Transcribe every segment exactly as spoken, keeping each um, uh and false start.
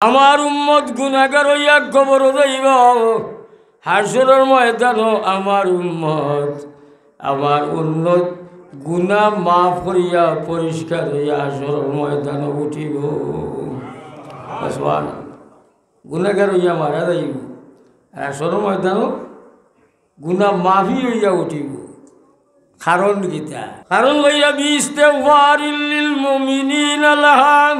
আমার উম্মত গুনাগার অইয়া কবরো যাইবো, হাশরর ময়দানো আমার উম্মত, আমার উম্মত গুনা মাফ করিয়া পরিষ্কার অইয়া হাশরর ময়দানো উঠিবো। সুবহানাল্লাহ। গুনাগার অইয়া মারা যাইবো, আর হাশরর ময়দানো গুনা মাফি অইয়া উঠিবো। কারণ কিতা? কারণ অইয়া বিস্তেগফারিল লিল মুমিনিনা লাহা।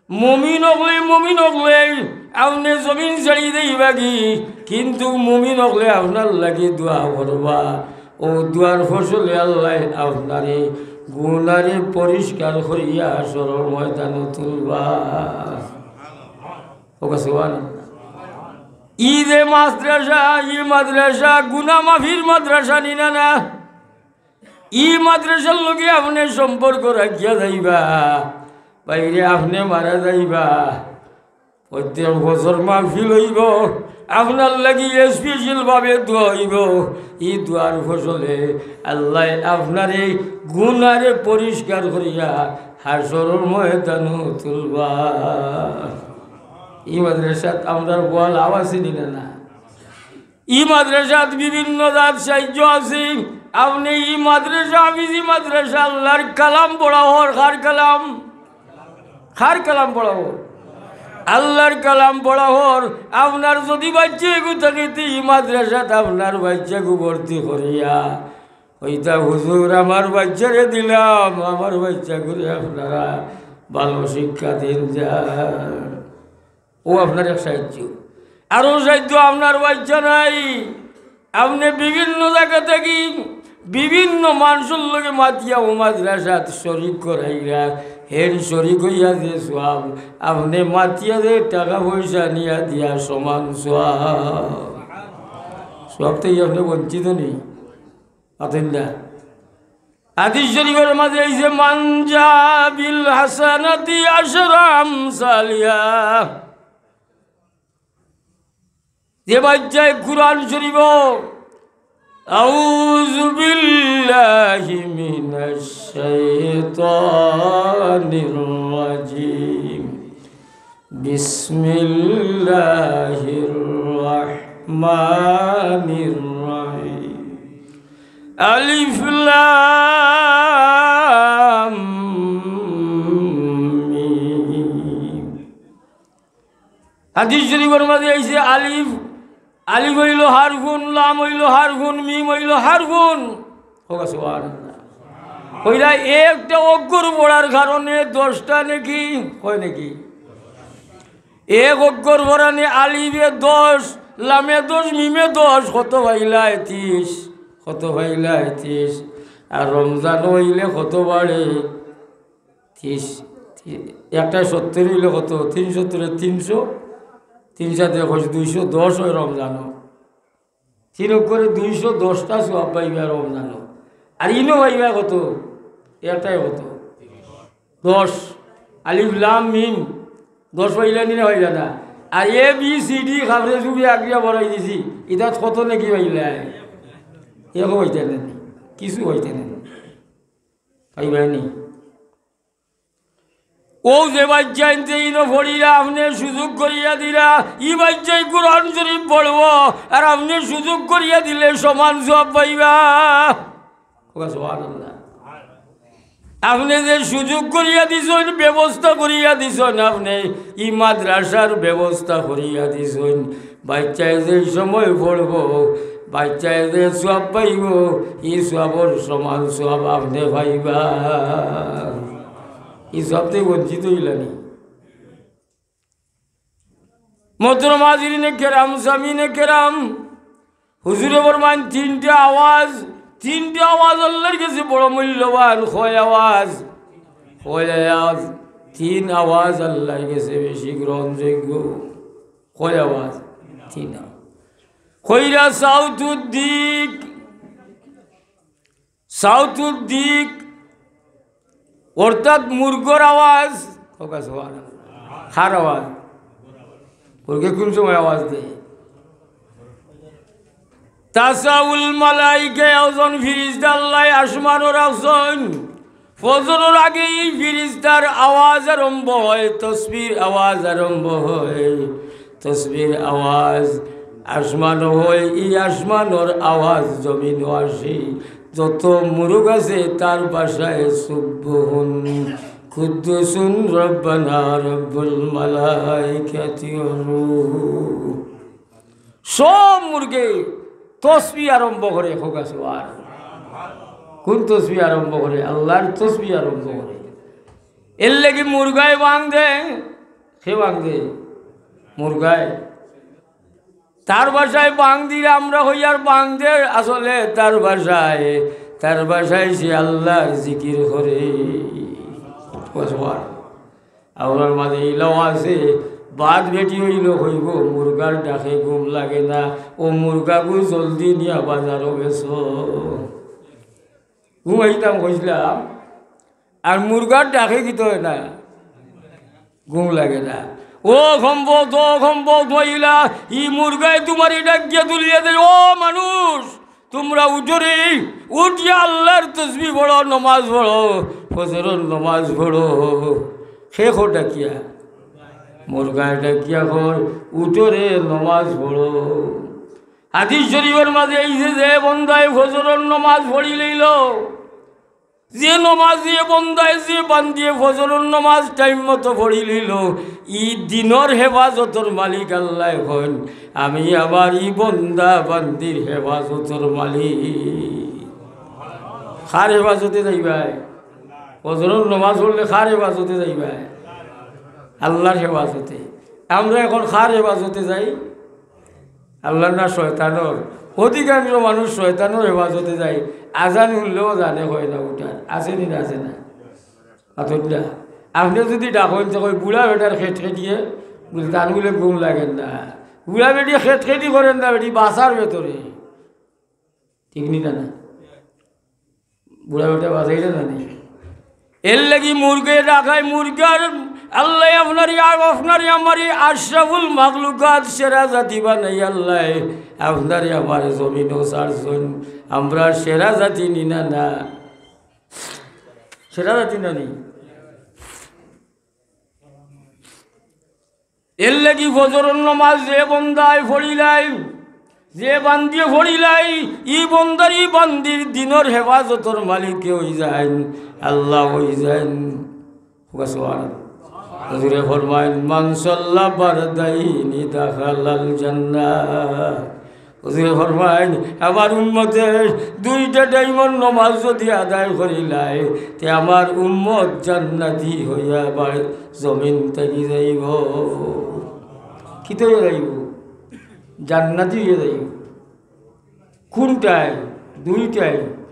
মুমিন অকলে, মুমিন অকলে, আপনে জমিন ছাড়ি যাইবাগি, কিন্তু মুমিন অকলে আপনার লাগি দোয়া করবা। অউ দোয়ার ফসলে আল্লায় আপনারে গুনারে পরিষ্কার করিয়া হাশরর ময়দানো তুলবা। কউক্কা সুবহানাল্লাহ। ই যে মাদ্রাসা, ই মাদ্রাসা গুনা মাফির মাদ্রাসা নি না, না? ই মাদ্রাসার লগে আপনে সম্পর্ক রাখিয়া যাইবা, বাইরে আপনে মারা যাইবা, প্রত্যেক বছর মাহফিল অইবো, আপনার লাগি special ভাবে দোয়া অইবো। ই দোয়ার ফসলে আল্লায় আপনারে গুনারে পরিষ্কার করিয়া হাশরর ময়দানো তুলবা। ই মাদ্রাসাত আমরার বওয়া লাভ আছে নি না, না? ই মাদ্রাসাত বিভিন্ন জাত সাহায্য আছে। আপনে ই মাদ্রাসা, হাফিজি মাদ্রাসা, আল্লার কালাম পড়া অর, কার কালাম? কার কালাম পড়া অর? আল্লার কালাম পড়া অর। আপনার যুদি বাইচ্চাগু থাকে, তে ই মাদ্রাসাত আপনার বাইচ্চাগু ভর্তি করিয়া কইতা, "হুজুর, আমার বাইচ্চারে দিলাম, আমার বাইচ্চাগুরে আপনারা ভালো শিক্ষা দিন যান।" অউ আপনার এক সাহায্য। আরো সাহায্য, আপনার বাইচ্চা নাই, আপনে বিভিন্ন জাগা থাকি বিভিন্ন মানষর লগে মাতিয়া অউ মাদ্রাসাত শরিক করাইরা, হের শরিক অইয়া যে সওয়াব, আপনে মাতিয়া যে টেকা পয়সা নিয়া দিয়া সমান সওয়াব। সওয়াব থাকি আপনে বঞ্চিত নি? মাতইন না। হাদিস শরিফর মাজে আইছে, "মান জা বিল হাসানাতি আশরা আমসালিহা।" যে বাইচ্চায় কুরআন শরিফ, আউযু বিল্লাহি মিনাশ শাইতানির রাজীম। বিসমিল্লাহির রহমানির রহিম। আলিফ লাম মিম। হাদিস শরিফর মাজে আইছে আলিফ, আলিফ অইলো হারফুন, লাম অইলো হারফুন, মিম অইলো হারফুন। কউক্কা সুবহানাল্লাহ। কইরা একটা অক্ষর পড়ার কারণে দশটা নেকি, কয় নেকি? এক অক্ষর পড়ানি আলিফে দশ, লামে দশ, মিমে দশ, কত পাইলায়? তিশ। কত পাইলায়? তিশ। আর রমজান অইলে কত বাড়ে? তিশ। তি-, একটায় সত্তর অইলে কত? তিন সত্তরে তিনশো, তিন সাতে কইছে দুইশো দশ অয় রমজানো। তিন অক্ষরে দুইশো দশটা সওয়াব পাইবা রমজানো। আর ইনো পাইবা কত? একটায় কত? দশ। আলিফ লাম মিম। দশ পাইলা নি না পাইলা না? আর এ বি সি ডি কাপড়ে চুপড়ে আগিয়া বড়াই দিছি। ইতাত কত নেকি পাইলা? একও পাইতা না। কিছু পাইতা না। পাইবা নি? অউ যে বাইচ্চাইন্তে ইনো পড়িয়া আপনে সুযোগ করিয়া দিরা, ই বাইচ্চায় কুরআন শরিফ পড়বো, আর আপনে সুযোগ করিয়া দিলে সমান সওয়াব পাইবা। কউক্কা সুবহানাল্লাহ। আপনে যে সুযোগ করিয়া দিছইন, ব্যবস্থা করিয়া দিছইন, আপনে ই মাদ্রাসার ব্যবস্থা করিয়া দিছইন, বাইচ্চায় যে সময় পড়বো, বাইচ্চায় যে সওয়াব পাইবো, ই সওয়াবর সমান সওয়াব আপনে পাইবা। ই সওয়াব থাকি বঞ্চিত অইলা নি? মোহতরম হাজিরিনে কেরাম, সামিনে কেরাম, হুজুরে ফরমাইন, তিনটা আওয়াজ, তিনটা আওয়াজ আল্লার গেছে বড় মূল্যবান। কয় আওয়াজ? কয় আওয়াজ? তিন আওয়াজ আল্লার গেছে বেশি গ্রহণযোগ্য। কয় আওয়াজ? তিন আওয়াজ। কইরা সাউতুদ্দিক, সাউতুদ্দিক, অর্থাৎ মুরগর আওয়াজ। কউক্কা সুবহানাল্লাহ। কার আওয়াজ? মুরগে কুন সময় আওয়াজ দেয়? তাসাউল মালাইকা, একজন ফিরিস্তা আল্লায় আসমানো রাখছইন। ফজরর আগে ই ফিরিস্তার আওয়াজ আরম্ভ হয়, তসবির আওয়াজ আরম্ভ হয়। তসবির আওয়াজ আসমানো হয়, ই আসমানর আওয়াজ জমিনো আসে। যত মুরগ আছে তার ভাষায় সুব্বুহুন কুদ্দুসুন রব্বানা রব্বুল মালাইকাতি ওয়ার রূহ। সব মুরগে তসবি আরম্ভ করে, কউক্কা সুবহানাল্লাহ। কুন তসবি আরম্ভ করে? আল্লার তসবি আরম্ভ করে। এরলাগি মুরগায় বাং দে, কে বাং দে? মুরগায়। তার ভাষায় বাং দিলে আমরা কইয়ার বাং দে, আসলে তার ভাষায়, তার ভাষায় সে আল্লার জিকির করে। সুবহানাল্লাহ। আমরার মাঝে ইলাও আছে, বাদ বেটি অইলো কইবো, মুরগার ডাকে ঘুম লাগে না, ও মুরগাগু জলদি নিয়া বাজারো বেচো। ঘুমাইতাম কইছলাম, আর মুরগার ডাকে কিতা অয় না, ঘুম লাগে না। ও সম্পদ, ও সম্পদ মহিলা, ই মুরগায় তুমারে ডাকিয়া তুলিয়া দেয়, ও মানুষ, তুমরা উঠো রে, উঠিয়া আল্লার তসবি পড়ো, নমাজ পড়ো, ফজরর নমাজ পড়ো। কে কয় ডাকিয়া? মুরগায় ডাকিয়া কয়, উঠো রে, নমাজ পড়ো। হাদিস শরীফর মাঝে আইছে যে বন্দায় ফজরর নমাজ পড়ি লইলো, যে নমাজ, যে বন্দায়, যে বান্দিয়ে ফজরর নমাজ টাইম মতো পড়ি লইলো, ই দিনর হেফাজতর মালিক আল্লায় কইন, আমি আমার ই বন্দা বান্দির হেফাজতর মালিক। কার হেফাজতে যাইবায়? ফজরর নমাজ পড়লে কার হেফাজতে যাইবায়? আল্লার হেফাজতে। আমরা এখন কার হেফাজতে যাই? আল্লার না শয়তানর? অধিকাংশ মানুষ শয়তানর হেফাজতে যায়। আজান হুনলেও জানে কয় না উঠার। আছে নি না? আছে না? অথচ না। আপনে যুদি ডাকইন তে কয়, "বুড়া বেটার খেটখেটিয়ে", বুলে, "তান বুলে ঘুম লাগের না।" বুড়া বেটিয়ে খেটখেটি করের না বেটি, বাসার ভেতরে। ঠিক নি না? বুড়া বেটা বাজাইরা জানে। এরলাগি মুরগে ডাকায়, মুরগার আল্লায় আপনারে আর আপনারে আমারে আশরাফুল মাখলুকাত, সেরা জাতি বানাই আল্লায় আপনারে আমারে জমিনো ছাড়ছইন। আমরা সেরা জাতি নি না? না, সেরা জাতি না নি? এরলাগি ফজরর নমাজ যে বন্দায় পড়িলাই, যে বান্দিয়ে পড়িলাই, ই বন্দার ই বান্দির দিনর হেফাজতর মালিক কে অইযাইন? আল্লা অইযাইন। কউক্কা সুবহানাল্লাহ। হুজুরে ফরমাইন, "মান সাল্লা বারদাইনি দাখালাল জান্নাহ।" হুজুরে ফরমাইন, আমার উম্মতে দুইটা টাইমর নমাজ যুদি আদায় করিলায়, তে আমার উম্মত জান্নাতি অইয়া বায় জমিন থাকি যাইবো। কিতা অইয়া যাইবো? জান্নাতি অইয়া যাইবো। কুন টাইম? দুই টাইম।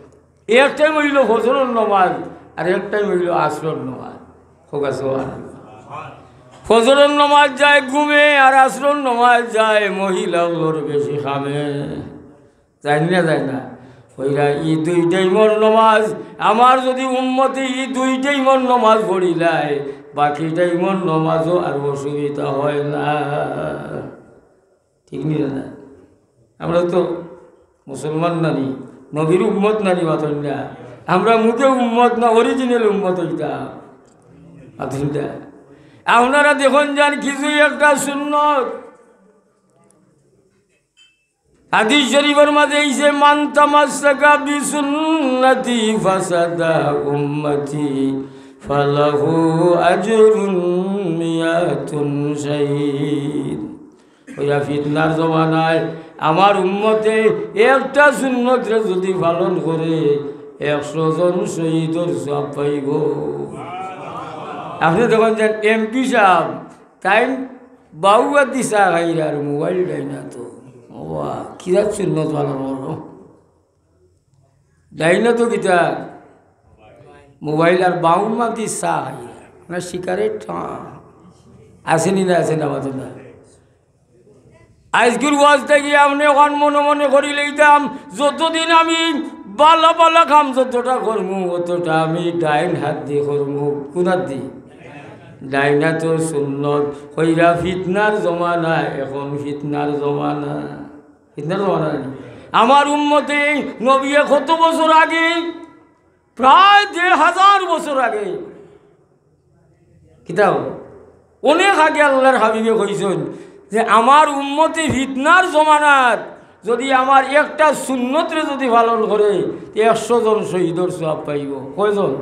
এক টাইম অইলো ফজরর নমাজ, আর এক টাইম অইলো আছরর নমাজ। কউক্কা সুবহানাল্লাহ। ফজরর নমাজ যায় ঘুমে, আর আছরর নমাজ যায় মহিলা অকলর বেশি কামে। যায় নি না? যায় না? অইরা ই দুই টাইমর নমাজ, আমার যুদি উম্মতে ই দুই টাইমর নমাজ পড়িলায়, বাকি টাইমর নমাজও আর অসুবিধা অয় না। ঠিক নি না? আমরা তো মুসলমান নানি, নবীর উম্মত নানি, মাতইন না। আমরা মুখে উম্মত না, original উম্মত অইতাম। মাতইন না। আপনারা দেখইন যান, কিছু একটা সুন্নত। হাদিস শরীফর মাঝে আইছে, "মান তামাসসাকা বিসুন্নতি ফাসাদা উম্মতি ফালাহু আজরুন মিয়াতুন শাহিদ।" অইয়া ফিতনার জমানায় আমার উম্মতে একটা সুন্নতরে যুদি পালন করে, একশো জন শহীদর সওয়াব পাইবো। আপনে দেখইন যান, এমপি সাব, তাইন বাউ আত দি চা খাইরা আর মোবাইল ডাইন আতো। ওবা, কিতা সুন্নত পালন করো? ডাইন আতো কিতা? মোবাইল। আর বাউ আত দি চা খাইরা। না সিগারেট? হ্যাঁ। আছে নি না? আছে না? মাতো না। আইজকুর ওয়াজ থাকি আপনে অখান মনে মনে করি লইতাম, যতদিন আমি বালা বালা কাম যতটা করমু, অতটা আমি ডাইন হাত দি করমু। কুন হাত দি? ডাইন আতর সুন্নত। কইরা ফিতনার জমানা, এখন ফিতনার জমানা। ফিতনার জমানা নি? আমার উম্মতে নবিয়ে কত বছর আগে প্রায় দেড় হাজার বছর আগে। কিতাব অনেক আগে আল্লাহর হাবিবে কইছইন যে আমার উম্মতে ফিতনার জমানাত যদি আমার একটা সুন্নতরে যদি পালন করে, তে একশো জন শহীদর সওয়াব পাইবো। কয়জন?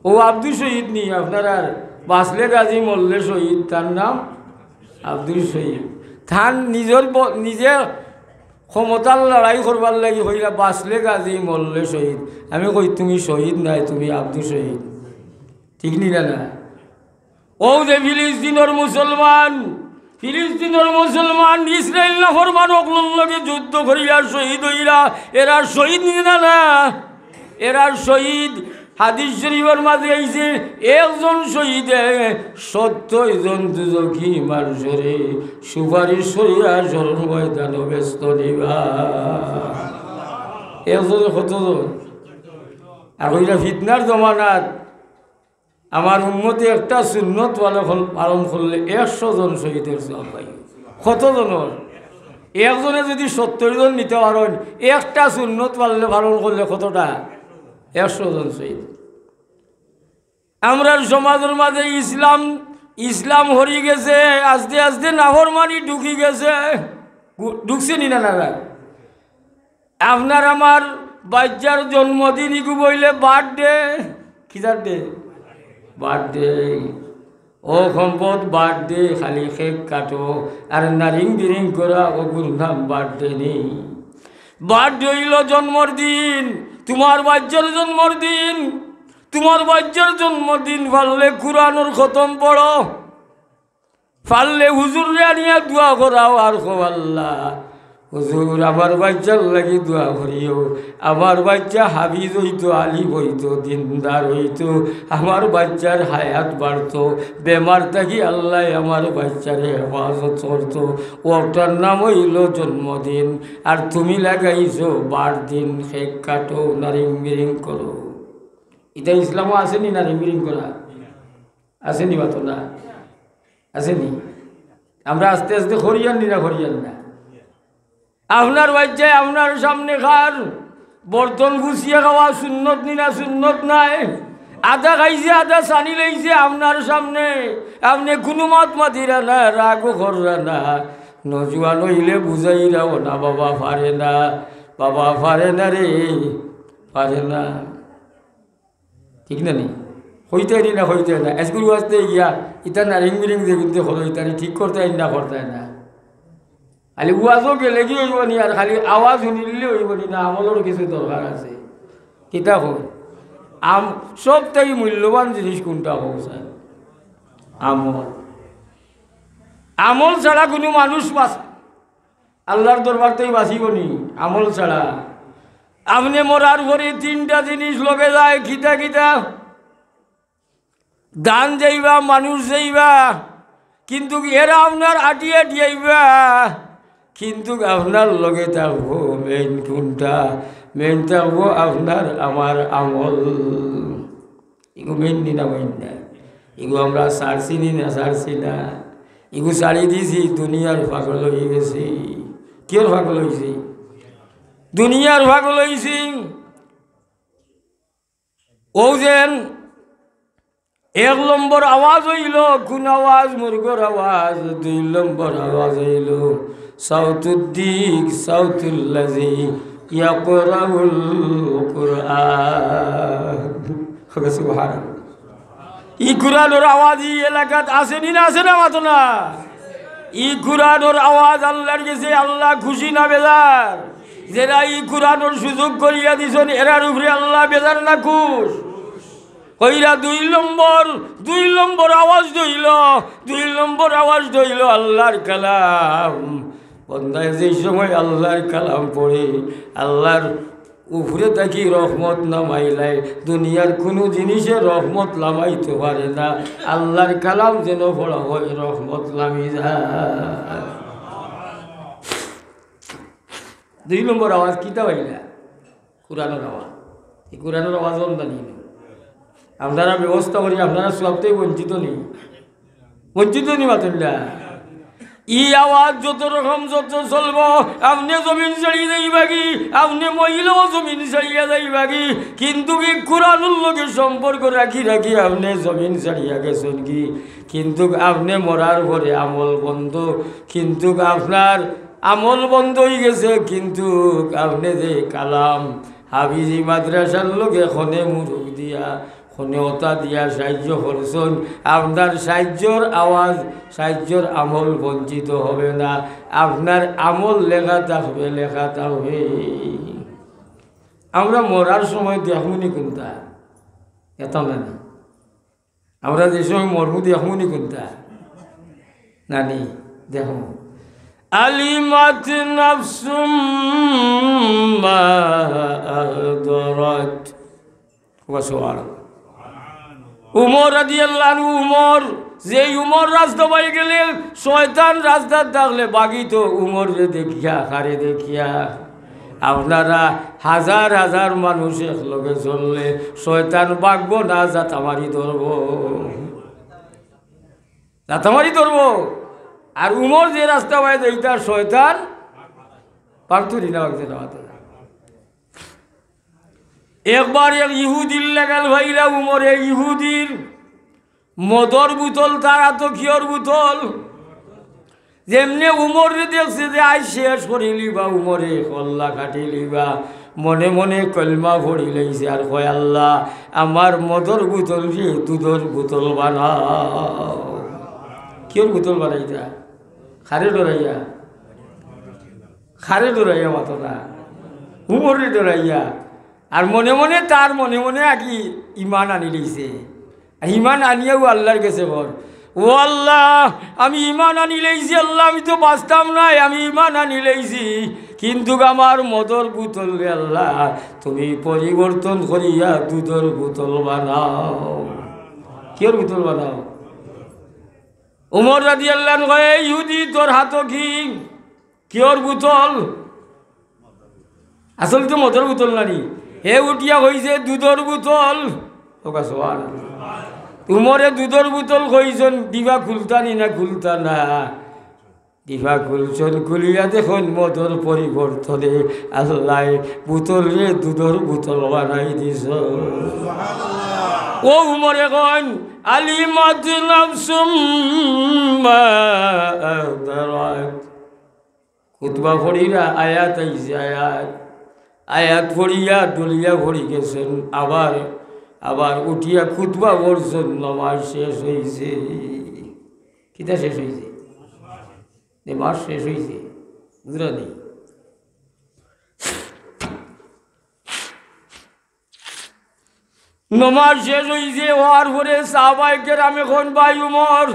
ও আব্দুল শহীদ নি, আপনারার বাঁচলে গাজী মরলে শহীদ, তার নাম আব্দুল শহীদ। তান নিজর ব-, নিজে ক্ষমতার লড়াই করবার লাগি কইলা, "বাঁচলে গাজী মরলে শহীদ।" আমি কই, "তুমি শহীদ নায়, তুমি আব্দুল শহীদ।" ঠিক নি না, না? ও যে ফিলিস্তিনর মুসলমান, ফিলিস্তিনর মুসলমান ইসরাইল নাফরমান অকলর লগে যুদ্ধ করিয়া শহীদ অইরা, এরা শহীদ নি না, না? এরা শহীদ। হাদিস শরীফর মাঝে আইছে, একজন শহীদে সত্তর জন দুজখি মানষরে সুপারিশ করিয়া হাশরর ময়দানো বেহেস্তো নিবা। একজনে কতজন? আর অইলা ফিতনার জমানাত আমার উম্মতে একটা সুন্নত পালন, পালন করলে একশো জন শহীদর সওয়াব পাইবো। কতজনর? একজনে যদি সত্তর জন নিতা পারইন, একটা সুন্নত পারলে, পালন করলে কতটা? একশো জন শহীদ। আমরার সমাজর মাঝে ইসলাম, ইসলাম হরি গেছে, আস্তে আস্তে নাফরমানি ঢুকি গেছে। গু-, ঢুকছে নি না, না, না? আপনার আমার বাইচ্চার জন্মদিন ইগু বইলে বার্থডে। কিতার ডে? বার্থডে। ও সম্পদ বার্থডে, খালি কেক কাটো আর নারিং বিরিং করা, অগুর নাম বার্থডে নি। বার্থডে অইলো জন্মর দিন, তুমার বাইচ্চার জন্মর দিন। তুমার বাইচ্চার জন্মদিন পারলে কুরআনর খতম পড়ো। পারলে হুজুররে আনিয়া দোয়া করাও আর কও, "আল্লাহ, হুজুর, আমার বাইচ্চার লাগি দোয়া করিও। আমার বাইচ্চা হাফিজ অইতো, আলিম অইতো, দিনদার অইতো, আমার বাইচ্চার হায়াত বাড়তো, বেমার থাকি আল্লায় আমার বাইচ্চারে হেফাজত করতো।" অটার নাম অইলো জন্মদিন। আর তুমি লাগাইছো বার্থডে, কেক কাটো, নারিং বিরিং করো। ইটা ইসলামো আছে নি নারিং বিরিং করা? আছে নি মাতো না? আছে নি? আমরা আস্তে আস্তে করিয়ার নি না, করিয়ার না? আপনার বাইচ্চায় আপনার সামনে খার, বর্তন গুছিয়া খাওয়া সুন্নত নি না, সুন্নত নায়? আধা খাইছে, আধা ছানি লইছে আপনার সামনে, আপনে কুনু মাত মাতিরা না, রাগও কররা না। নজুয়ান অইলে বুঝাইরাও না, "বাবা পারে না, বাবা পারে না রে, পারে না।" ঠিক না নি? কইতায় নি না, কইতায় না। স্কুল ওয়াজতে গিয়া ইতা নারিং বিরিং যে কিন্তু করো, ইতারে ঠিক করতায় না, করতায় না। খালি ওয়াজও গেলেগি অইবো নি, আর খালি আওয়াজ হুনিলে অইবো নি না, আমলর কিছু দরকার আছে। কিতা কই? আম-, সব থাকি মূল্যবান জিনিস কুনটা কও ছাইন? আমল। আমল ছাড়া কুনু মানুষ বাঁচ-, আল্লার দরবার থাকি বাঁচিবো নি আমল ছাড়া? আপনে মরার পরে তিনটা জিনিস লগে যায়, কিতা কিতা? দান যাইবা, মানুষ যাইবা, কিন্তু এরা আপনার আটি আটি আইবা, কিন্তু আপনার লগে থাকবো মেইন কুনটা? মেইন থাকবো আপনার আমার আমল। ইগু মেইন নি না মেইন না? ইগু আমরা ছাড়ছি নি না ছাড়ছি না? ইগু ছাড়ি দিছি, দুনিয়ার পাগল অই গেছি। কিয়র পাগল অইছি? দুনিয়ার পাগল অইছি। অউ যেন এক নম্বর আওয়াজ অইলো, কুন আওয়াজ? মুরগর আওয়াজ। দুই নম্বর আওয়াজ অইলো, সাউতুদ্দিক, সাউতুল্লাযী ইয়াকরাউল কুরআন। সুবহানাল্লাহ। ই কুরআনর আওয়াজ ই এলাকাত আছে নি না, আছে না, মাতো না? ই কুরআনর আওয়াজ আল্লার গেছে, আল্লা খুশি না বেজার? যেরা ই কুরআনর সুযোগ করিয়া দিছইন, এরার উপরে আল্লা বেজার না খুশ? কইরা দুই নম্বর, দুই নম্বর আওয়াজ অইলো, দুই নম্বর আওয়াজ অইলো আল্লার কালাম। বন্দায় যেই সময় আল্লার কালাম পড়ে, আল্লার উপরে থাকি রহমত নামাইলায়, দুনিয়ার কুনু জিনিসে রহমত লামাইতো পারে না। আল্লার কালাম যেন পড়া হয়, রহমত লামি যায়। দুই নম্বর আওয়াজ কিতা অইলা? কুরআনর আওয়াজ। ই কুরআনর আওয়াজ বন্ধ নি? আপনারা ব্যবস্থা করি, আপনারা সওয়াব থাকি বঞ্চিত নি? বঞ্চিত নি মাতুল্লা? ই আওয়াজ যত রকম যত চলবো, আপনে জমিন ছাড়ি যাইবাগি, আপনে মহিলাও জমিন ছাড়িয়া যাইবাগি, কিন্তুক ই কুরআনর লগে সম্পর্ক রাখি রাখি আপনে জমিন ছাড়িয়া গেছইনগি, কিন্তুক আপনে মরার পরে আমল বন্ধ, কিন্তুক আপনার আমল বন্ধ অইগেছে, কিন্তুক আপনে যে কালাম হাফিজি মাদ্রাসার লগে খনে মুরুক দিয়া, খনে অতা দিয়া সাইয্য করছইন, আপনার সাইয্যর আওয়াজ, সাইয্যর আমল বঞ্চিত হবে না, আপনার আমল লেখা থাকবে, লেখা থাকবে। আমরা মরার সময় দেখমুনি কুনটা? এতা না নি? আমরা যে সময় মরমু দেখমুনি কুনটা? নানি, দেখমু। আলিমাত নাফসুম মা আহদারাত। ওয়া সুবহানাল্লাহ। উমর রাদিয়াল্লাহু আনহু, উমর, যে উমর রাস্তা পাই গেলে শয়তান রাস্তাত থাকলে বাগিত উমররে দেখিয়া, কারে দেখিয়া। আপনারা হাজার হাজার মানুষ একলগে চললে শয়তান বাগবো না, জাতা মারি ধরবো, জাতা মারি ধরবো। আর উমর যে রাস্তা পাই যাইতা শয়তান বাগতো নি না, বাগতো না। একবার এক ইহুদির লাগাল ভাইরা উমরে, ইহুদির মদর বোতল, তার আতো কিয়র বোতল। যেমনে উমররে দেখছে যে আইজ শেষ করিলিবা, উমরে কল্লা কাটিলিবা, মনে মনে কলমা পড়িলাইছে আর কয়, "আল্লাহ, আমার মদর বোতলরে দুধর বোতল বানাও।" কিয়র বোতল বানাইতা? কারে ডরাইয়া? কারে ডরাইয়া মাতো না? উমররে ডরাইয়া। আর মনে মনে, তার মনে মনে আকি ইমান আনিলাইছে। আর ইমান আনিয়াউ আল্লাহর গেছে কর, "ও আল্লাহ, আমি ইমান আনিলাইছি আল্লাহ, আমি তো বাঁচতাম নায়, আমি ইমান আনিলাইছি, কিন্তুক আমার মদর বোতলরে আল্লাহ তুমি পরিবর্তন করিয়া দুধর বোতল বানাও।" কিয়র বোতল বানাও? উমর রাদিয়াল্লাহু আনহু কয়, "এই ইহুদি, তোর আতো কি?" কিয়র বোতল? আসলে তো মদর বোতল নানি। হে উঠিয়া কইছে, "দুধর বোতল।" ওকা সোয়াল। উমরে দুধর বোতল কইছইন, ডিবা খুলতা নি না খুলতা না? ডিবা খুলছইন, খুলিয়া দেখইন মদর পরিবর্তনে আল্লায় বোতলরে দুধর বোতল বানাই দিছইন। ও উমরে কইন, "আলিমাত নাফসুম মা আহদারাত।" খুতবা পড়িরা আয়াত আইছে, আয়াত, আয়াত পড়িয়া ডলিয়া পড়ি গেছইন, আবার, আবার উঠিয়া খুতবা পড়ছইন, নমাজ শেষ অইছে। কিতা শেষ অইছে? নমাজ শেষ অইছে, বুঝরা নি? নমাজ শেষ অইছে, অওয়ার পরে সাহাবায়ে কেরামে কইন, "ভাই উমর,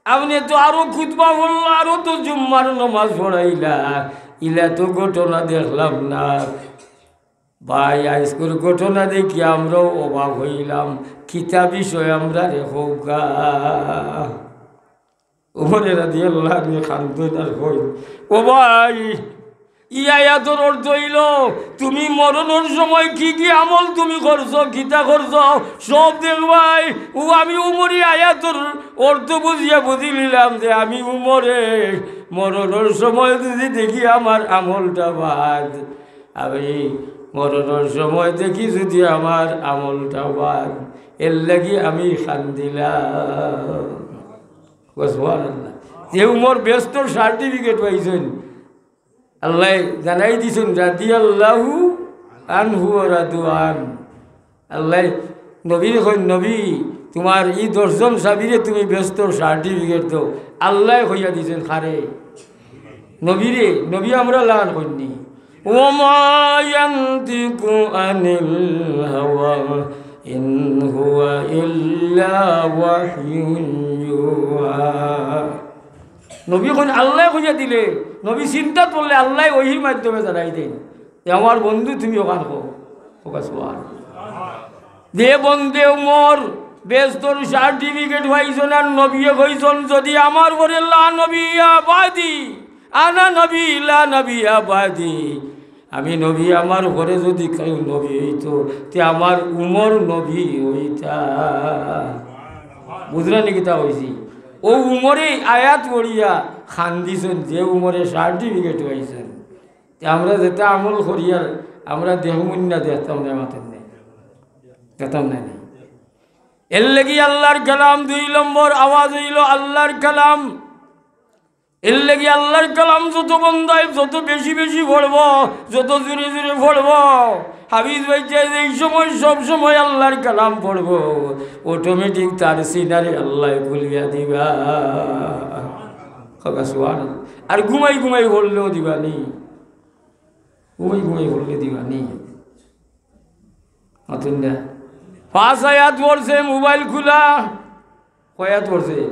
আপনে তো আরো খুতবা পড়লা, আরো তো জুম্মার নমাজ পড়াইলা, ইলা তো ঘটনা দেখলাম না।" ভাই, আইজকুর ঘটনা দেখি আমরাও অবাক অইলাম, কিতা বিষয় আমরারে কউক্কা। উমরে রাদিয়াল্লাহু আনহু কান্দইন আর কইন, "ও ভাই, ই আয়াতর অর্থ অইলো, তুমি মরণর সময় কি কি আমল তুমি করছো, কিতা করছো, সব দেখবায়।" ও আমি উমরে আয়াতর অর্থ বুঝিয়া বুঝিলিলাম যে আমি উমরে মরণর সময় যদি দেখি আমার আমলটা বাদ, আমি মরণর সময় দেখি যদি আমার আমলটা বাদ, এরলাগি আমি কান্দিলাম। সুবহানাল্লাহ। যে উমর বেহেস্তর certificate পাইছইন, আল্লায় জানাই দিছইন, "রাদিয়াল্লাহু আনহু ওয়া রাদু আন।" আল্লায় নবীরে কইন, "নবী, তুমার ই দশজন সাহাবীরে তুমি বেহেস্তর certificate দেও।" আল্লায় কইয়া দিছইন, কারে? নবীরে। নবী আমরার লাখান কইন নি। "ওয়া মা ইয়ানতিকু আনিল হাওয়া, ইন হুয়া ইল্লা ওয়াহয়ুন ইউহা।" নবী কইন, আল্লায় কইয়া দিলে, নবী চিন্তাত পড়লে আল্লায় ওহীর মাধ্যমে জানাই দেইন, "এ আমার বন্ধু, তুমি অখান কও।" ওকা সুবহান। যে বন্দে উমর বেহেস্তর certificate পাইছইন আর নবীয়ে কইছইন, "যদি আমার পরে লা নবিয়্যা বাদি, আনা নবী লা নবিয়্যা বাদি।" আমি নবী, আমার পরে যদি কেউ নবী অইতো, তে আমার উমর নবী অইতা। বুঝরা নি কিতা কইছি? অউ উমরে আয়াত পড়িয়া কান্দিছইন, যে উমরে সার্টিফিকেট পাইছইন। তে আমরা যেটা আমল করিয়ার, আমরা দেখমু না, দেখতাম না, মাতইন না, দেখতাম না নি। এর লাগি আল্লাহর কালাম দুই নম্বর আওয়াজ অইলো আল্লাহর কালাম। এর লাগি আল্লাহর কালাম যত বন্দায় যত বেশি বেশি পড়বো, যত জোরে জোরে পড়বো, হাফিজ ভাইসাব যে সময় সব সময় আল্লাহর কালাম পড়বো, অটোমেটিক তার সিনারে আল্লায় খুলিয়া দিবা। কউক্কা সুবহানাল্লাহ। আর ঘুমাই ঘুমাই পড়লেও দিবা নি, ঘুমাই ঘুমাই পড়লে দিবা নি। মাতইন না। পাঁচ আয়াত পড়ছে, মোবাইল খুলা। কয় আয়াত পড়ছে?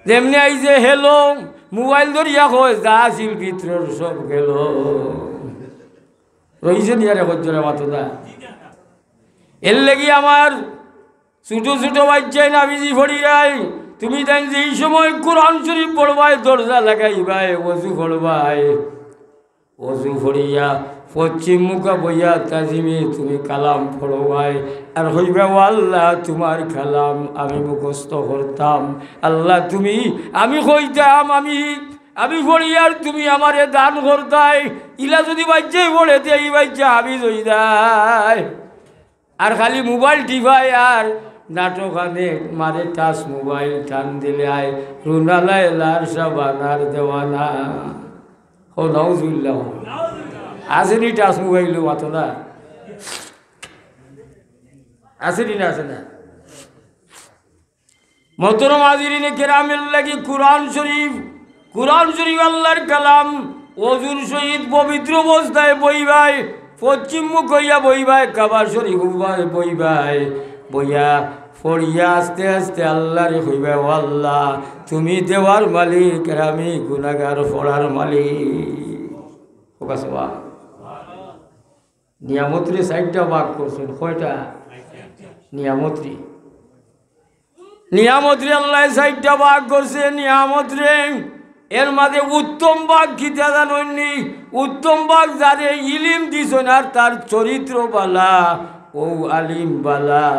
যেমনে আইছে, "হ্যালো", মোবাইল ধরিয়া কয়, "যা আছিল ভিতরর সব গেল।" রইছে নি আর এক জোড়া মাতো না? এর লাগি আমার ছোট ছোট বাচ্চাইন হাফিজি পড়িরায়, তুমি তাইন যেই সময় কোরআন শরীফ পড়বায়, দরজা লাগাইবায়, অজু পড়বায়, অজু পড়িয়া পশ্চিম মুখা বইয়া তাজিমে তুমি কালাম পড়বায়, আর কইবায়, "ও আল্লাহ, তুমার কালাম আমি মুখস্থ করতাম, আল্লাহ, তুমি, আমি কইতাম, আমি, আমি পড়িয়ার তুমি আমারে দান করতায়।" ইলা যুদি বাচ্চায় পড়ে, তে ই বাচ্চা হাফিজ অইযায়। আর খালি মোবাইল টিপায় আর নাটক আনে, মারে টাচ মোবাইল, টান দিলে আয়, রুনা লায়লার শাবানার দেওয়ানা। ও নাউজুবিল্লাহ। আছে নি টাচ মোবাইল, মাতো না? আছে নি না, আছে না? মোহতরম হাজিরিনে কেরাম, এর লাগি কোরআন শরীফ, কোরআন শরীফ আল্লাহর কালাম, অজুর সহিত পবিত্র অবস্থায় বইবায়, পশ্চিম মুখ অইয়া বইবায়, কাবা শরীফ উবায় বইবায়, বইয়া পড়িয়া আস্তে আস্তে আল্লাহরে কইবায়, "ও আল্লাহ, তুমি দেওয়ার মালিক, আর আমি গুনাগার পড়ার মালিক।" কউক্কা সুবহানাল্লাহ। নিয়ামতরে চাইরটা ভাগ করছইন। কয়টা? নিয়ামতরে। নিয়ামতরে আল্লায় চাইরটা ভাগ করছে। নিয়ামতরে, এর মাঝে উত্তম ভাগ কিতা জানইন নি? উত্তম ভাগ যারে ইলিম দিছইন আর তার চরিত্র বালা, অউ আলিম বালা।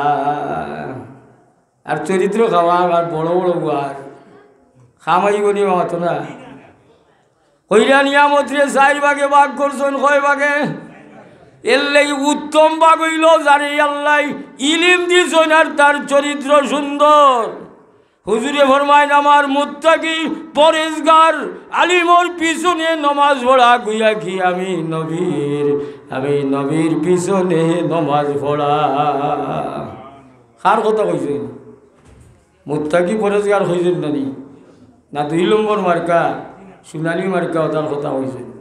আর চরিত্র খারাপ আর বড় বড় ওয়াজ, কাম আইবো নি, মাতো না? কইরা নিয়ামতরে চাইর ভাগে ভাগ করছইন। কয় ভাগে? এর লাগি উত্তম ভাগ অইলো যারে আল্লায় ইলিম দিছইন আর তার চরিত্র সুন্দর। হুজুরে ফরমাইন, "আমার মুত্তাকি পরেজগার আলিমর পিছনে নমাজ পড়া কইয়া কি আমি নবীর, আমি নবীর পিছনে নমাজ পড়া।" কার কথা কইছইন? মুত্তাকি পরেজগার কইছইন না নি? না দুই নম্বর মার্কা, সোনালী মার্কা, অতার কথা কইছইন।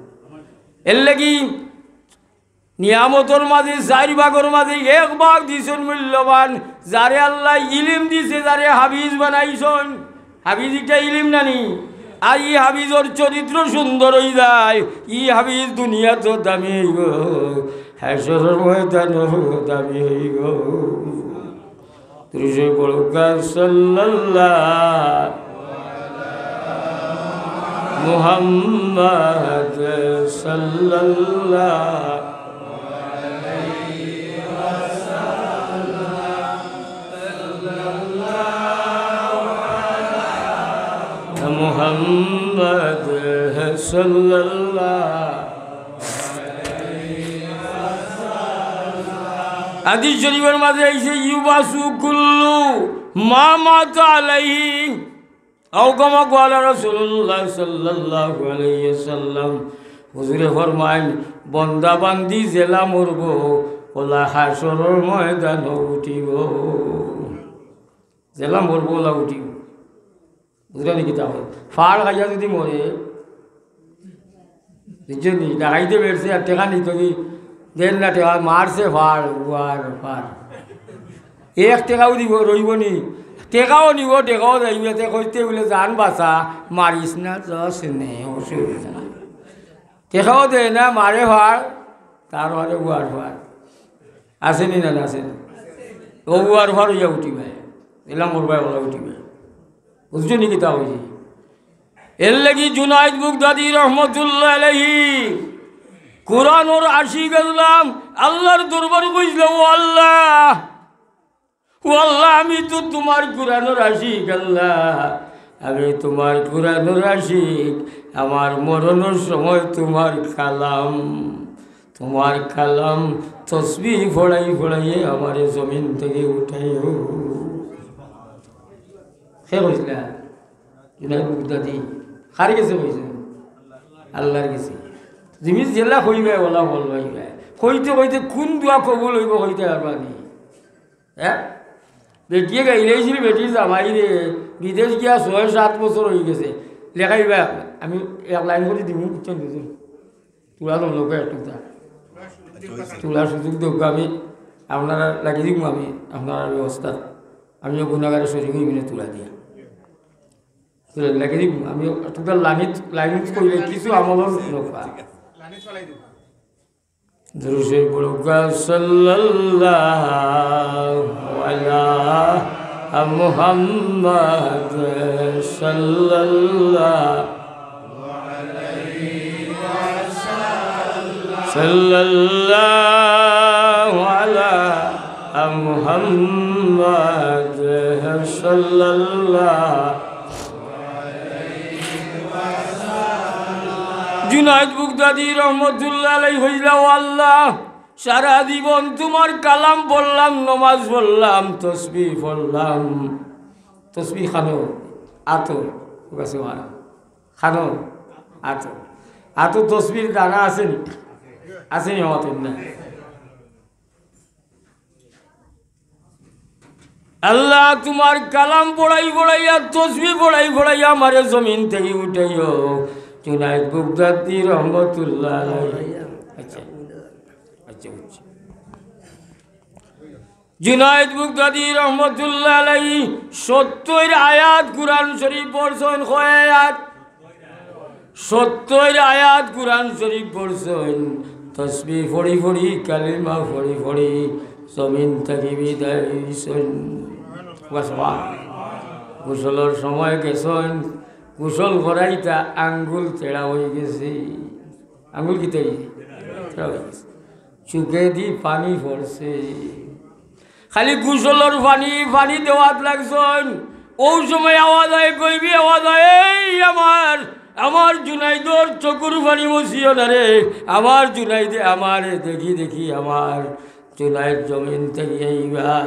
এর লাগি নিয়ামতর মাঝে চাইর ভাগর মাঝে এক ভাগ দিছইন মূল্যবান, যারে আল্লায় ইলিম দিছে, যারে হাফিজ বানাইছইন। হাফিজ ইটা ইলিম না নি? আর ই হাফিজর চরিত্র সুন্দর অইযায়, ই হাফিজ দুনিয়াত দামি অইবো, হাশরর ময়দানো দামি অইবো। দুরূদ শরীফ পড়ুক্কা, সাল্লাল্লাহু মুহাম্মদ সাল্লাল্লাহু মুহাম্মদ সাল্লাল্লাহু। হাদিস শরীফর মাঝে আইছে, "ইউবাসু কুল্লু মা মাতা আলাইহি, আও কামা ক্বালা রাসূলুল্লাহ সাল্লাল্লাহু আলাইহি ওয়াসাল্লাম।" হুজুরে ফরমাইন, "বন্দা বান্দি যেলা মরবো, অলা হাশরর ময়দানো উঠিবো।" যেলা মরবো, অলা উঠিবো। বুঝরা নি কিতা কই? ফাড় খাইয়া যুদি মরে, বুঝছো নি? ডাকাইতে বেড়ছে আর টেকা নিতো কি? দেন না টেকা, মারছে ফাড়, উয়ার ফাড়। এক টেকাও দিব, রইবো নি? টেকাও নিবো, টেকাও যাইবো, এতে কইতে বলে, "জান বাঁচা, মারিস না, যাস নে, অসুবিধা নাই।" টেকাও দেয় না, মারে ফাড়, তার মারে উয়ার ফাড়। আছে নি না, আছে নি? অউ উয়ার ফাড় অইয়া উঠিবায়। এলা মরবায়, অলা উঠিবায়। বুঝছো নি কিতা কইছি? এর লাগি জুনাইদ বুগদাদি রহমতুল্লাহ আলাইহি কোরআনর আশিক আছলাম, আল্লাহর দরবারো কইছলা, "ও আল্লাহ, ও আল্লাহ, আমি তো তুমার কোরআনর আশিক আল্লাহ, আমি তোমার কোরআনর আশিক, আমার মরণর সময় তোমার কালাম, তোমার কালাম তসবিহ পড়াই পড়াইয়া আমারে জমিন থাকি উঠাইও। কে কইছলা? জুনাইদ বুগদাদি। কার গেছে কইছে? আল্লার গেছে। জিনিস যেলা কইবায়, অলা ফল পাইবায়। কইতে কইতে কুন দোয়া কবুল অইবো কইতায় পারবা নি? হ্যাঁ? বেটিয়ে গাইলাইছিল বেটির জামাইরে, বিদেশ গিয়া ছয় সাত বছর অইগেছে। লেখাইবা, আমি এক লাইন করি দিমু, বুঝছইন নি? তুলা দম লোকে একটু দা। তুলার সুযোগ দেউক্কা, আমি আপনারার লাগি দিমু, আমি আপনারার ব্যবস্থা, আমিও গুনাগারে শরিক অইমু নে তুলা দিয়া। তুলা লাগি দিমু, আমি একটু লাইন, লাইন কইলে কিছু আমলর লোকা। দুরূদ শরিফ পড়ুক্কা, সাল্লাল্লাহু আলা মুহাম্মাদ, সাল্লাল্লাহু, সাল্লাল্লাহু আলা মুহাম্মাদ, সাল্লাল্লাহু জুনাইদ বুগদাদি রহমতুল্লাহ আলাইহি কইলা, "ও আল্লাহ, সারা জীবন তোমার কালাম পড়লাম, নমাজ পড়লাম, তসবিহ পড়লাম।" তসবিহ খানো, আতো, ও কাছে মারা। খানো, আতো। আতো তসবিহর দানা আছে নি? আছে নি আমার না? আল্লাহ, তোমার কালাম পড়াই পড়াইয়া, তসবিহ পড়াই পড়াইয়া আমারে জমিন থাকি উঠাইও। জুনাইদ বুগদাদি রহমতুল্লাহ আলাইহি। আচ্ছা, আচ্ছা, আচ্ছা। জুনাইদ বুগদাদি রহমতুল্লাহ আলাইহি সত্তইর আয়াত কুরআন শরিফ পড়ছইন, কয় আয়াত? সত্তইর আয়াত কুরআন শরিফ পড়ছইন, তসবিহ পড়ি পড়ি, কালিমা পড়ি পড়ি, জমিন থাকি বিদায় অইছইন। বাস, বাহ। গোসলর সময় গেছইন, গোসল করাইতা আঙ্গুল তেড়া অইগেছে। আঙ্গুল কিতা অইগেছে? তেড়া অইগেছে। চউখেদি পানি পড়ছে। খালি গোসলর পানি, পানি দেওয়াত লাগছইন। অউ সময় আওয়াজ আয়, গইবি আওয়াজ আয়, "এই আমার, আমার জুনাইদর চকুর পানি মুছিও না রে, আমার জুনাইদে আমারে দেখি দেখি আমার জুনাইদ জমিন থাকি আইবা।"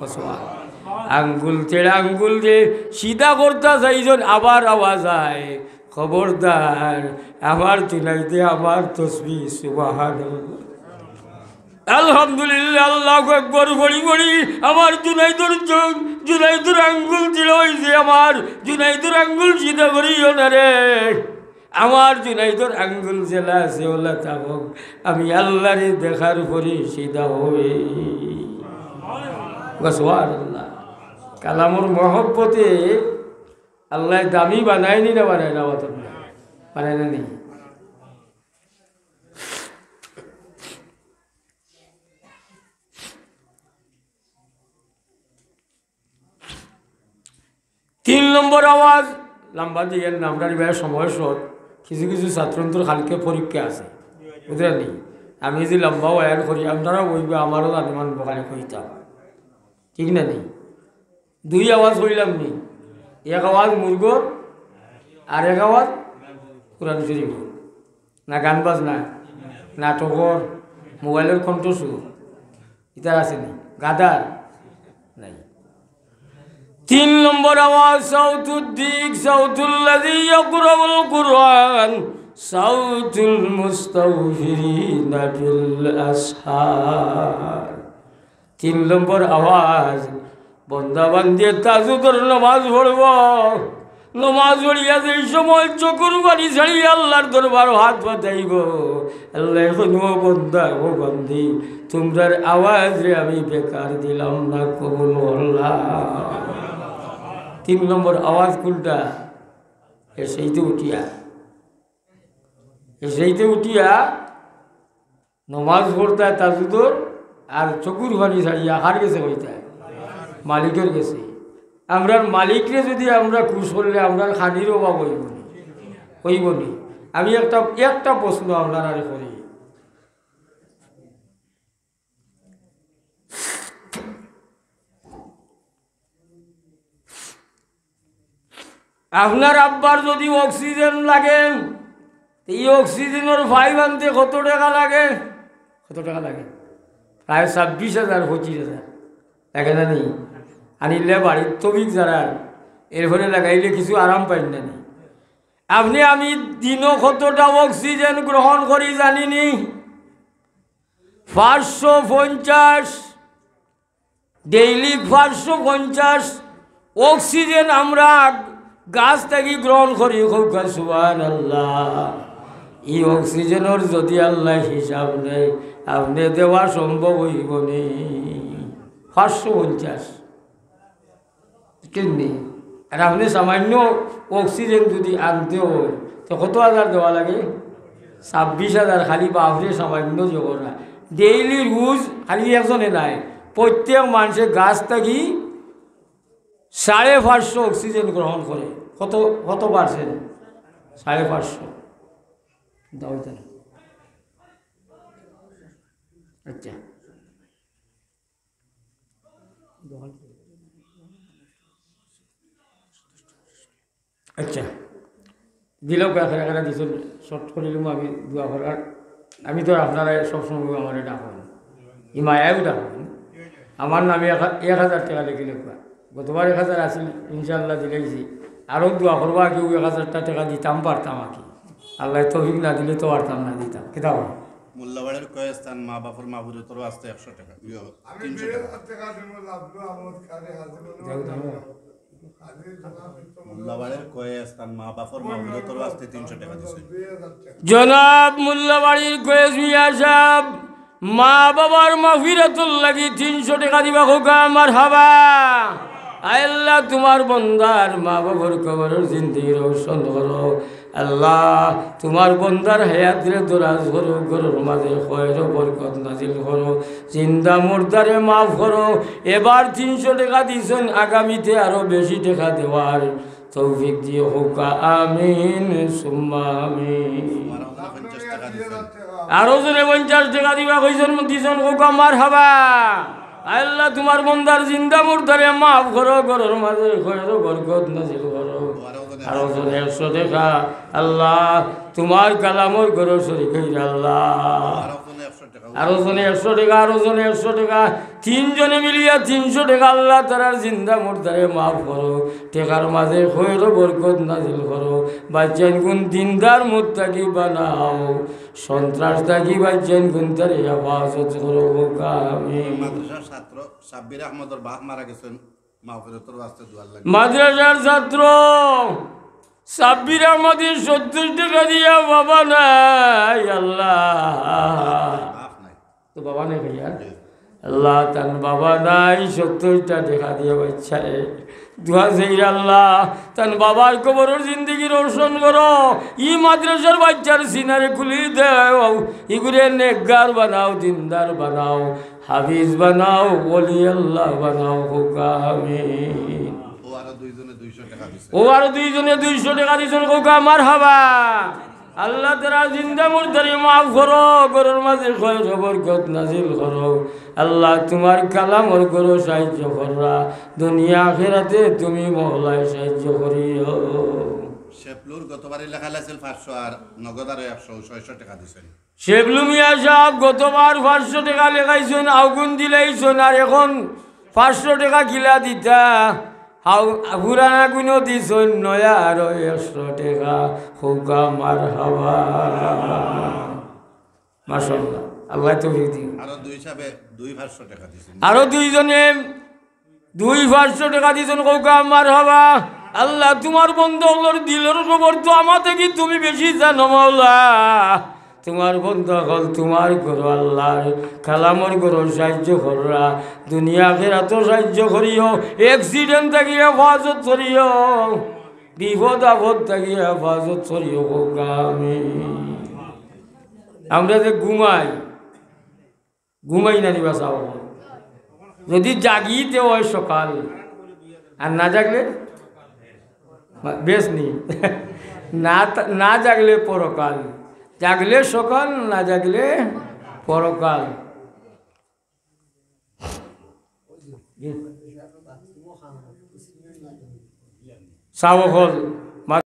কসবা। আঙ্গুল তেড়া আঙ্গুল দে সিধা করতা চাইছইন, আবার আওয়াজ আয়, "খবরদার, আমার জুনাইদে আমার তসবিহ।" সুবহানাল্লাহ। আলহামদুলিল্লাহ, আল্লাহু আকবার পড়ি পড়ি আমার জুনাইদর চোখ, জুনাইদর আঙ্গুল তেড়া অইছে, আমার জুনাইদর আঙ্গুল সিধা করিও না রে। আমার জুনাইদর আঙ্গুল যেলা আছে অলা থাকউক, আমি আল্লাহরে দেখার পরে সিধা অই। সুবহানাল্লাহ। কালামর মহব্বতে আল্লায় দামি বানাইনি না বানায় না, বানায় না নি? তিন নম্বর আওয়াজ, লম্বা দিয়েন না, আমরার ইবার সময় short, কিছু কিছু ছাত্রছাত্রীর কালকে পরীক্ষা আছে, বুঝরা নি? আমি যদি লম্বা বয়ান করি, আপনারাও বইবা, আমারও জানে মানবো খালি কইতাম, ঠিক না নি? দুই আওয়াজ কইলাম নি, এক আওয়াজ মুরগর, আর এক আওয়াজ কোরআন শরিফর। না গান বাজনা, নাটকর, মোবাইলর কণ্ঠস্বর, ইতার আছে নি? গাদার নাই। তিন নম্বর আওয়াজ, সাউতুদ দিক, সাউতুল্লাযী ইয়াকরাউল কুরআন, সাউতুল মুস্তাগফিরিনা বিল আসহার। তিন নম্বর আওয়াজ, বন্দা বান্দিয়ে তাহাজ্জুদর নামাজ পড়বো। নামাজ পড়িয়া যেই সময় চকুর পানি ছাড়িয়া আল্লাহর দরবারো হাত পাতাইবো, আল্লায় কইন, "ও বন্দা, ও বান্দি, তুমরার আওয়াজরে আমি বেকার দিলাম না, কবুল করলাম।" তিন নম্বর আওয়াজ কুনটা? এ সেইতে উঠিয়া, এ সেইতে উঠিয়া নমাজ পড়তায় তাহাজ্জুদর, আর চকুর পানি ছাড়িয়া কার গেছে কইতায়? মালিকর গেছে। আমরার মালিকরে যদি আমরা খুশ করলে আমরার খানির অভাব অইবো নি? অইবো নি? আমি একটা, একটা প্রশ্ন আপনারারে করি। আপনার আব্বার যদি অক্সিজেন লাগে, তে ই অক্সিজেনর পাইপ আনতে কত টেকা লাগে? কত টেকা লাগে? প্রায় ছাব্বিশ হাজার, পঁচিশ হাজার। লাগে না নি? আনিলে বাড়ির তবিক যারা, এরপরে লাগাইলে কিছু আরাম পাইন না নি? আপনে আমি দিনো কতটা অক্সিজেন গ্রহণ করি জানি নি? পাঁচশো পঞ্চাশ। ডেইলি পাঁচশো পঞ্চাশ অক্সিজেন আমরা গাছ থাকি গ্রহণ করি। কউক্কা সুবহানাল্লাহ। ই অক্সিজেনর যদি আল্লায় হিসাব নেয়, আপনে দেওয়া সম্ভব অইবো নি? পাঁচশো পঞ্চাশ। বুঝছইন নি? আর আপনে সামান্য অক্সিজেন যদি আনতে অয়, তে কত হাজার দেওয়া লাগে? ছাব্বিশ হাজার। খালি বাফরে সামান্য যে করা। ডেইলি রুজ খালি একজনে নায়, প্রত্যেক মানষে গাছ থাকি সাড়ে পাঁচশো অক্সিজেন গ্রহণ করে। কত, কত পার্সেন্ট? সাড়ে পাঁচশো। দাও এটা। আচ্ছা। আচ্ছা, দিলউক্কা, এখানে এখানে দিছইন, শর্ট করিলাম আমি দোয়া করার। আমি তো আপনারা সবসময় আমারে ডাকইন, ই মায়ায়ও ডাকইন। আমার নামে এক হা-, এক হাজার টেকা লেখিলউক্কা। গতবার এক হাজার আছিল, ইনশাআল্লাহ দিলাইছি। আরও দোয়া করবা, কেউ এক হাজারটা টেকা দিতাম পারতাম আর কি। আল্লায় তৌফিক না দিলে তো পারতাম না দিতাম। কিতা কও? মোল্লাবাড়ির কয়েস্তান মা বাপর মাগফিরাতর ওয়াস্তে একশো টেকা, ইয়ো, তিনশো টেকা। যাও, যাও। মোল্লাবাড়ির কয়েস্তান মা বাপর মাগফিরাতর ওয়াস্তে তিনশো টেকা দিছে। জনাব মোল্লাবাড়ির কয়েস মিয়া সাহেব, মা বাবার মাগফিরাতর লাগি তিনশো টেকা দিবা, কউক্কা মারহাবা। আয় আল্লাহ, তুমার বন্দার মা বাবার কবরর জিন্দেগি রোশন করো। আল্লাহ, তুমার বন্দার হায়াতরে দরাজ করো, ঘরর মাঝে খয়র ও বরকত নাজিল করো, জিন্দা মুর্দারে মাফ করো। এবার তিনশো টেকা দিছইন, আগামীতে আরো বেশি টেকা দেওয়ার তৌফিক দিও, কউক্কা আমিন সুম্মা আমিন। আরো জনে পঞ্চাশ টেকা দিছইন। আরো জনে পঞ্চাশ টেকা দিবা কইছইন, দিছইন, কউক্কা মারহাবা। আয় আল্লাহ, তুমার বন্দার জিন্দা মুর্দারে মাফ করো, ঘরর মাঝে খয়র ও বরকত নাজিল করো। আরো জনে একশো টেকা, আল্লাহ, তুমার কালামর ঘরো শরিক অইরা আল্লাহ। আরো জনে একশো টেকা, আরো জনে একশো টেকা। তিনজনে মিলিয়া তিনশো টেকা, আল্লাহ, তারার জিন্দা মুর্দারে মাফ করো, টেকার মাঝে খয়র ও বরকত নাজিল করো, বাচ্চাইনগুন দিনদার মুত্তাকি বানাও, সন্ত্রাস থাকি বাচ্চাইনগুনতারে হেফাজত করো, কউক্কা আমিন। মাদ্রাসার ছাত্র সাব্বির আহমদর বাপ মারা গেছইন, মাগফিরাতর ওয়াস্তে দোয়ার লাগি। মাদ্রাসার ছাত্র সাব্বির আহমদে সত্তইর টেকা দিয়া বাবা নাই, আল্লাহ। বাপ নাই। তো বাবা নাই ভাইয়া। জি। আল্লাহ, তান বাবা নাই, সত্তইরটা টেকা দিয়া বাচ্চারে দোয়া চাইরা আল্লাহ, তান বাবার কবরর জিন্দেগি রোশন করো। ই মাদ্রাসার বাচ্চার সিনারে খুলি দেও, ইগুরে নেককার বানাও, দিনদার বানাও, হাফিজ বানাও, ওলি আল্লাহ বানাও, কউক্কা আমিন। ও আরো দুইজনে দুইশো টেকা দিছে। ও আরো দুইজনে দুইশো টেকা দিছইন, কউক্কা মারহাবা। আল্লাহ, তারার জিন্দা মুর্দারে মাফ করো, ঘরর মাঝে খয়র ও বরকত নাজিল করো। আল্লাহ, তুমার কালামর ঘরো সাহায্য কররা, দুনিয়া আখিরাতে তুমি মওলায় সাহায্য করিও। শেবলুর গতবারই লেখাইল আছিল পাঁচশো, আর নগদ আরো একশো, ছয়শো টেকা দিছইন। শেবলু মিয়া সাব গতবার পাঁচশো টেকা লেখাইছইন, অগুন দিলাইছইন, আর অখন পাঁচশো টেকা কিলা দিতা? হাউ, পুরানাগুনও দিছইন, নয়া আরো একশো টেকা, কউক্কা মারহাবা। মাশাআল্লাহ, আল্লায় তৌফিক দিন। আরো দুই সাবে দুই পাঁচশো টেকা দিছইন। আরো দুইজনে দুই পাঁচশো টেকা দিছইন, কউক্কা মারহাবা। আল্লাহ, তুমার বন্দা অকলর দিলর খবর তো আমা থাকি তুমি বেশি জানো, মাওলা। তুমার বন্দা অকল তুমার ঘরো, আল্লাহর কালামর ঘরো সাহায্য কররা, দুনিয়া আখিরাতো সাহায্য করিও, accident থাকি হেফাজত করিও, বিপদ আপদ থাকি হেফাজত করিও, কউক্কা আমিন। আমরা যে ঘুমাই, ঘুমাই না নি বা চাও। যদি জাগি তে অয় সকাল, আর না জাগলে বেশ নি। না তা-, না জাগলে পরকাল, জাগলে সকাল, না জাগলে পরকাল। চাও অকল,